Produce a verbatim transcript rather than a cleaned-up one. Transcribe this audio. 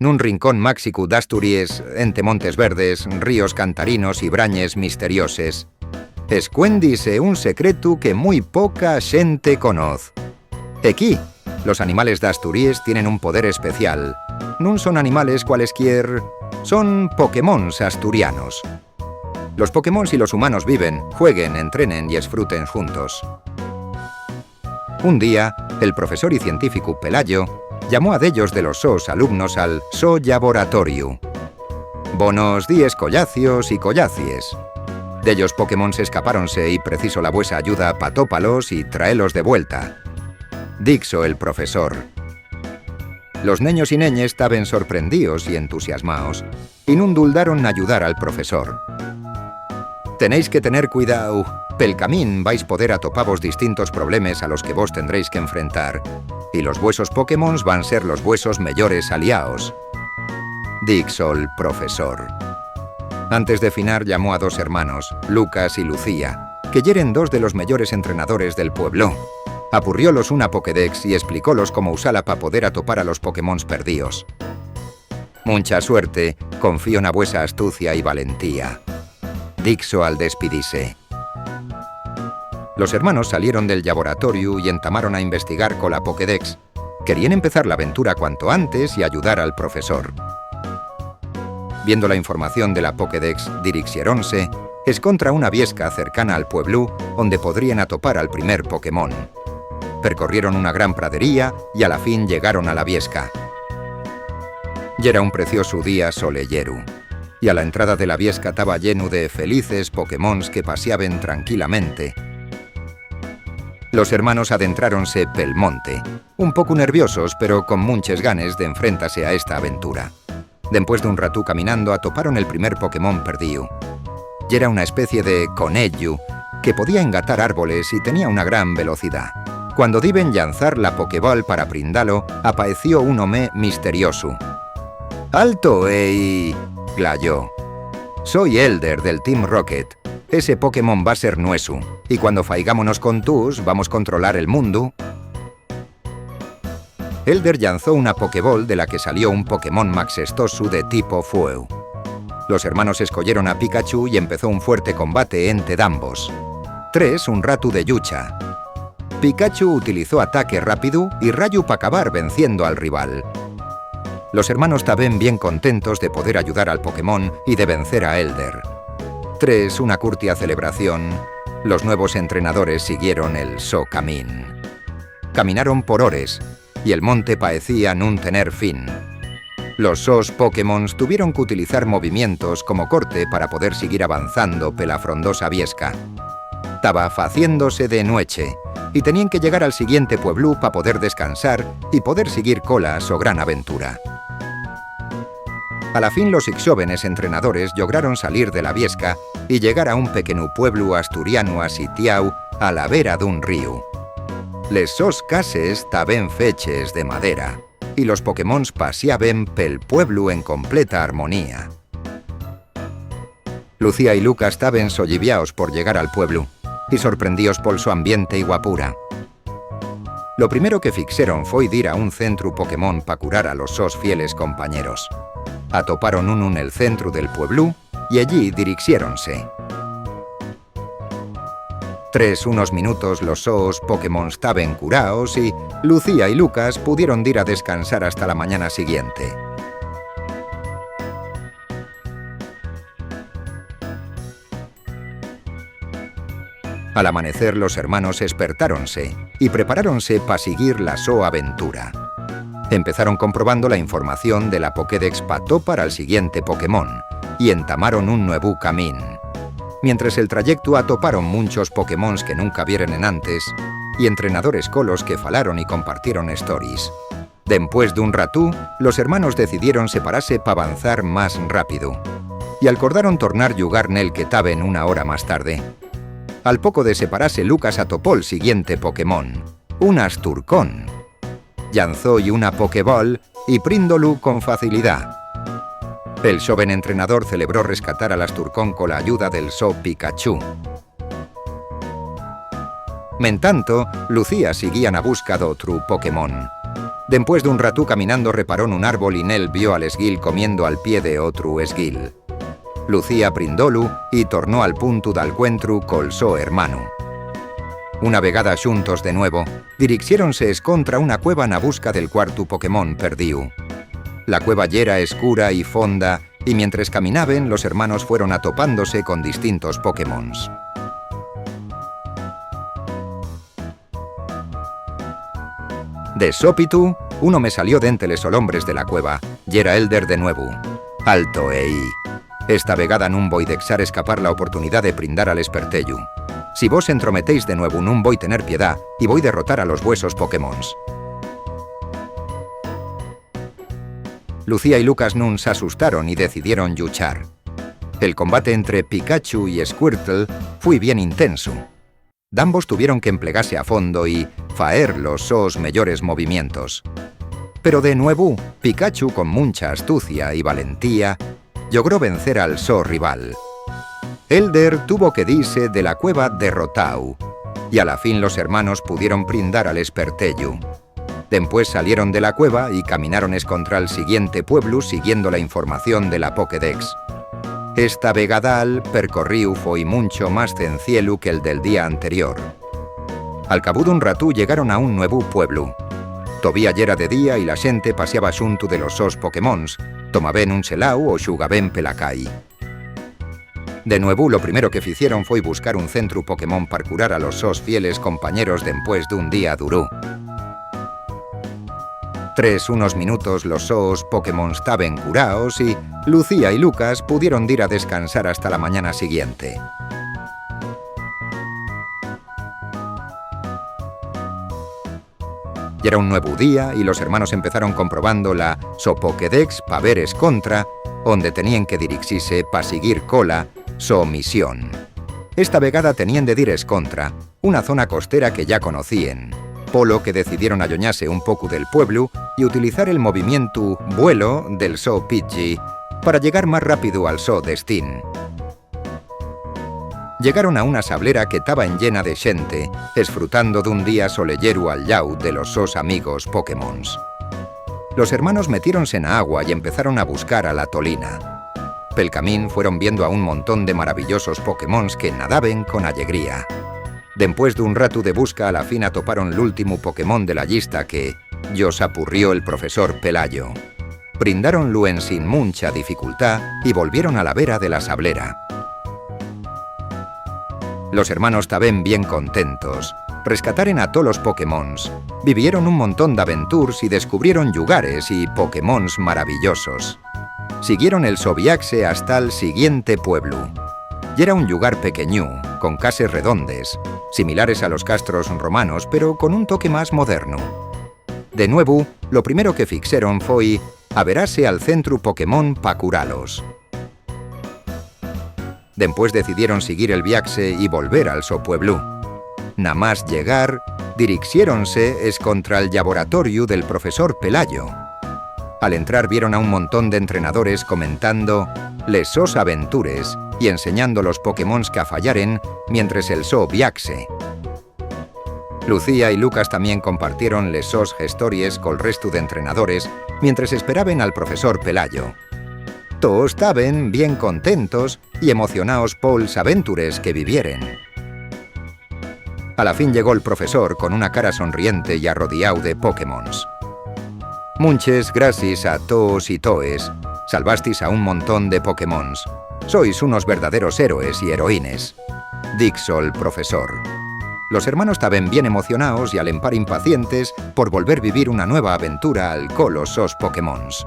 Nun rincón máxicu d'Asturies, ente montes verdes, ríos cantarinos y brañes misterioses, escuéndise un secretu que mui poca xente conoz. Equí, los animales d'Asturies tienen un poder especial. Nun son animales cualesquier, son Pokémons asturianos. Los Pokémons y los humanos viven, jueguen, entrenen y esfruten juntos. Un día, el profesor y científicu Pelayo llamó a dellos de los sos alumnos al so llaboratoriu. Bonos díes, collacios y collacies. Dellos Pokémon escapáronse y preciso la vuesa ayuda p'atópalos y traelos de vuelta, dixo el profesor. Los neños y neñes taben sorprendíos y entusiasmaos, y nun duldaron n'ayudar al profesor. Tenéis que tener cuidao. Pel camín vais poder atopavos distintos problemes a los que vos tendréis qu'enfrentar, y los vuesos Pokémons van ser los vuesos meyores aliaos, dixo'l profesor. Antes de finar, llamó a dos hermanos, Lucas y Lucía, que yeren dos de los meyores entrenadores del pueblo. Apurriólos una Pokédex y esplicólos cómo usala pa poder atopar a los Pokémons perdíos. Muncha suerte, confío na vuesa astucia y valentía, dixo al despidise. Los hermanos salieron del llaboratoriu y entamaron a investigar cola Pokédex. Queríen empezar l'aventura cuanto antes y ayudar al profesor. Viendo la información de la Pokédex, dirixiéronse escontra una viesca cercana al pueblu, onde podríen atopar al primer Pokémon. Percorrieron una gran pradería y a la fin llegaron a la viesca. Yera un preciosu día soleyeru, y a la entrada de la viesca taba llenu de felices Pokémons que pasiaben tranquilamente. Los hermanos adentráronse pel monte, un poco nerviosos, pero con munches ganes d'enfrentase a esta aventura. Dempués d'un ratú caminando, atoparon el primer Pokémon perdíu. Yera una especie de coneyu que podía engatar árboles y tenía una gran velocidá. Cuando diben llanzar la Pokéball para prindalo, apaeció un home misteriosu. "Alto, ey!", glayó. "Soi Elder del Team Rocket. Ese Pokémon va ser nuesu, y cuando faigámonos con tus, vamos controlar el mundu". Elder llanzó una Pokéball de la que salió un Pokémon maxestosu de tipo fueu. Los hermanos escoyeron a Pikachu y empezó un fuerte combate ente dambos. Tres un ratu de llucha. Pikachu utilizó ataque rápidu y rayu p'acabar venciendo al rival. Los hermanos taben bien contentos de poder ayudar al Pokémon y de vencer a Elder. Tres una curtia celebración, los nuevos entrenadores siguieron el so camín. Caminaron por hores, y el monte paecía nun tener fin. Los sos Pokémons tuvieron qu'utilizar movimientos como corte para poder siguir avanzando pela frondosa viesca. Taba faciéndose de nueche, y teníen que llegar al siguiente pueblú pa poder descansar y poder siguir cola so gran aventura. A la fin, los xóvenes entrenadores llograron salir de la viesca y llegar a un pequenu pueblu asturianu asitiáu a la vera d'un ríu. Les sos cases taben feches de madera, y los Pokémons pasiaben pel pueblu en completa armonía. Lucía y Lucas taben solliviaos por llegar al pueblu y sorprendíos pol so ambiente y guapura. Lo primero que fixeron foi dir a un centru Pokémon pa curar a los sos fieles compañeros. Atoparon unu nel centru del pueblu y ellí dirixiéronse. Tres unos minutos los sos Pokémon taben curaos y Lucía y Lucas pudieron dir a descansar hasta la mañana siguiente. Al amanecer, los hermanos espertáronse y preparáronse pa siguir la so aventura. Empezaron comprobando la información de la Pokédex p'atopar al siguiente Pokémon y entamaron un nuevu camín. Mientres el trayectu atoparon munchos Pokémons que nunca vieren enantes y entrenadores colos que falaron y compartieron stories. Dempués d'un ratú, los hermanos decidieron separase p'avanzar más rápidu. Y alcordaron tornar llugar nel que taben una hora más tarde. Al poco de separase, Lucas atopó'l siguiente Pokémon, un asturcón. Llanzó-y una Pokéball y príndolu con facilidá. El xoven entrenador celebró rescatar al asturcón cola ayuda del so Pikachu. Mentanto, Lucía siguía na busca d'otru Pokémon. Dempués d'un ratu caminando, reparó nun árbol y nel vio al esguil comiendo al pie de otru esguil. Lucía prindólu y tornó al puntu d'alcuentru col so hermanu. Una vegada xuntos de nuevo, dirixéronse escontra una cueva na busca del cuartu Pokémon perdíu. La cueva yera escura y fonda, y mientres caminaben, los hermanos fueron atopándose con distintos Pokémons. De sópitu, un home salió d'ente les solombres de la cueva, yera Elder de nuevu. Alto ehí. Esta vegada nun voi dexar escapar la oportunidá de prindar al esperteyu. Si vos entrometéis de nuevu, nun voi tener piedá y voi derrotar a los vuesos Pokémons. Lucía y Lucas nun s'asustaron y decidieron lluchar. El combate entre Pikachu y Squirtle foi bien intensu. Dambos tuvieron qu'emplegase a fondo y faer los sos meyores movimientos. Pero de nuevu, Pikachu, con muncha astucia y valentía, llogró vencer al so rival. Elder tuvo que dise de la cueva derrotáu, y a la fin los hermanos pudieron prindar al esperteyu. Dempués salieron de la cueva y caminaron escontra'l siguiente pueblu siguiendo la información de la Pokédex. Esta vegada'l percorríu foi muncho más cencielu que'l del día anterior. Al cabu d'un ratu llegaron a un nuevu pueblu. Tovía yera de día y la xente pasiaba xuntu de los sos Pokémons, tomaben un cheláu o xugaben pela cai. De nuevu, lo primero que ficieron foi buscar un centru Pokémon pa curar a los sos fieles compañeros dempués d'un día duru. Tres unos minutos los sos Pokémon taben curaos y Lucía y Lucas pudieron dir a descansar hasta la mañana siguiente. Yera un nuevu día y los hermanos empezaron comprobando la so Pokédex pa ver escontra onde teníen que dirixise pa siguir cola so misión. Esta vegada teníen de dir escontra una zona costera que ya conocíen, polo que decidieron alloñase un pocu del pueblu y utilizar el movimientu vuelo del so Pidgey para llegar más rápidu al so destín. Llegaron a una sablera que taba enllena de xente, esfrutando d'un día soleyeru al llau de los sos amigos Pokémons. Los hermanos metiéronse na agua y empezaron a buscar a la tolina. Pel camín fueron viendo a un montón de maravillosos Pokémons que nadaben con allegría. Dempués d'un ratu de busca, a la fin atoparon l'últimu Pokémon de la llista que yos apurrió el profesor Pelayo. Prindáronlu ensin muncha dificultá y volvieron a la vera de la sablera. Los hermanos taben bien contentos. Rescataren a tolos Pokémons, vivieron un montón d'aventures y descubrieron llugares y Pokémons maravillosos. Siguieron el so viaxe hasta'l siguiente pueblu. Yera un llugar pequeñu, con cases redondes, similares a los castros romanos, pero con un toque más modernu. De nuevu, lo primero que fixeron foi averase al centru Pokémon pa curalos. Dempués decidieron siguir el viaxe y volver al so pueblu. Namás llegar, dirixéronse escontra'l llaboratoriu del profesor Pelayo. Al entrar vieron a un montón d'entrenadores comentando les sos aventures y enseñando los Pokémons qu'afayaren mientres el so viaxe. Lucía y Lucas tamién compartieron les sos hestories col restu d'entrenadores mientres esperaben al profesor Pelayo. Toos taben bien contentos y emocionaos pols aventures que vivieren. A la fin llegó'l profesor con una cara sonriente y arrodiáu de Pokémons. Munches gracies a toos y toes, salvastis a un montón de Pokémons. Sois unos verdaderos héroes y heroínes, díxo'l profesor. Los hermanos taben bien emocionaos y al empar impacientes por volver vivir una nueva aventura al colos sos Pokémons.